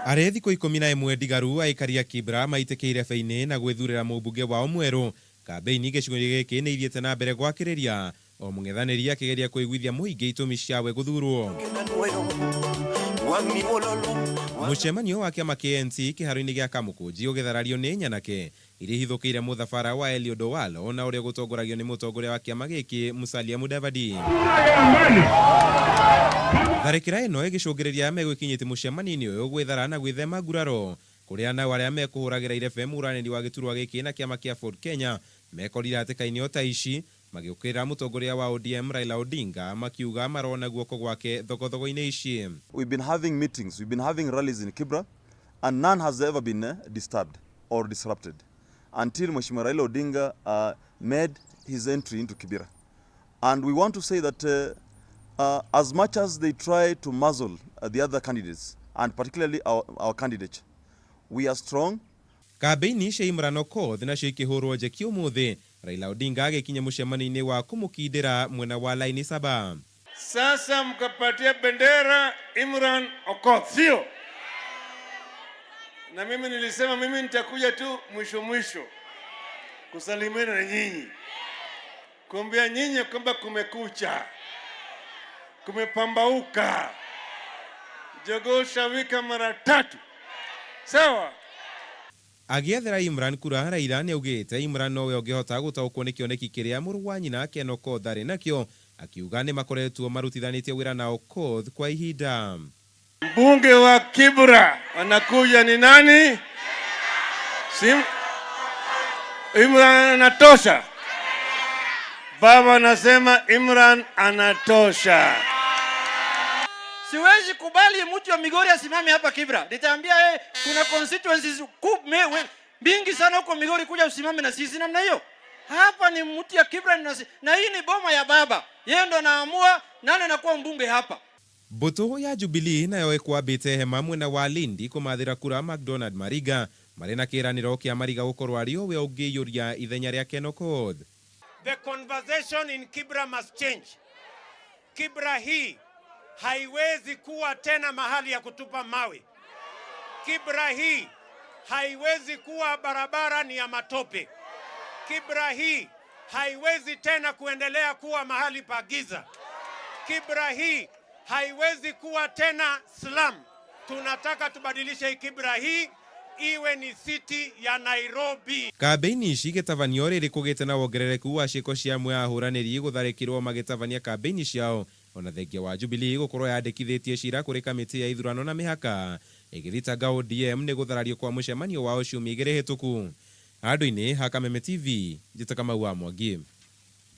Arĩ thikũ 11 ndigaru aikari a Kibra maitĩke irebe-inĩ na gwĩthurĩra mũmbunge wao mwerũ. Kambĩini gĩcigo-inĩ gĩkĩ nĩ ithiĩte na mbere gwakĩrĩria o mũng'ethanĩri akĩgeria kũiguithia mũingĩ itũmi ciawe gũthurwo. Mũcemanio wa kĩama KNC kĩharo-inĩ gĩa Kamũkũnji ũgĩtharario nĩ nyanake iria ihithũkĩire mũthabara wa Eliud Owalo na ũrĩa ũgũtongoragio nĩ mũtongoria wa kĩama gĩkĩ Musalia Mudavadi. Tharĩkĩra ĩno ĩgĩcũngĩrĩria arĩa megwĩkinyĩtie mũcemanio-inĩ ũyũ gwĩthara na gwĩthema nguraro kũrĩa nao arĩa mekũhũragĩra irebe mũranĩri wa gĩturwa gĩkĩ na kĩama kĩa Ford Kenya mekorire hatĩka-inĩ o ta ici magĩũkĩrĩra mũtongoria wa ODM Raila Odinga makiuga marona guoko gwake thogothogo-inĩ ici. We've been having meetings, we've been having rallies in Kibra, and none has ever been disturbed or disrupted until Mheshimiwa Raila Odinga made his entry into Kibra. And we want to say that as much as they try to muzzle the other candidates, and particularly our candidate, we are strong. Kambĩini cia Imran Okoth nacio ikĩhũrwo njeki ũmũthĩ Raila Odinga agĩkinya mũcemanio-inĩ wa kũmũkindĩra mwena wa Laini Saba. Sasa mkapatia bendera Imran Okoth, sio? Na mimi nilisema mimi nitakuja tu mwisho mwisho kusalimiana na nyinyi, kuambia nyinyi kwamba kumekucha, kumepambauka, jogoo shawika mara tatu, sawa? Agĩethera Imran kura, Raila nĩaugĩte Imran nowe ũngĩhota gũtaũkwo nĩ kĩoneki kĩrĩa mũrũ wa nyina Ken Okoth arĩ nakĩo, akiuga nĩ makoretwo marutithanĩtie wĩra na Okoth kwa ihinda. Mbunge wa Kibra anakuja ni nani? Sim Imran anatosha. Baba anasema Imran anatosha. Siwezi kubali mtu wa Migori asimame hapa Kibra. Nitaambia yeye kuna constituencies mingi sana huko Migori, kuja usimame na sisi namna hiyo. Hapa ni mtu ya Kibra na hii ni boma ya baba. Yeye ndo anaamua nani anakuwa mbunge hapa. Mbũtũ ya Jubilee nayo ĩkwambĩte hema mwena wa Lindi kũmathĩra kura McDonald Mariga marĩ na kĩĩranĩro kĩa Mariga gũkorwo arĩ o we ũngĩiyũria ithenya rĩa Ken Okoth. The conversation in Kibra must change. Kibra hii haiwezi kuwa tena mahali ya kutupa mawe. Kibra hii haiwezi kuwa barabara ni ya matope. Kibra hii haiwezi tena kuendelea kuwa mahali pa giza. Kibra hii haiwezi kuwa tena slum. Tunataka tubadilishe Kibra hii iwe ni city ya Nairobi. Kambĩini ici igĩtabanio rĩrĩ kũgĩte na wongerereku wa ciĩko cia amwe a ahũranĩri gũtharĩkĩrwo magĩtabania kambĩini ciao, ona thengia wa Jubilee gũkorwo yandĩkithĩtie cira kũrĩ kamĩtĩ ya ithurano na mĩhaka ĩgĩthitanga ODM nĩ gũtharario kwa mũcemanio wao ciumia 2 hĩtũku. Handũ-inĩ ha Kameme TV, njĩta Kamau wa Mwangi.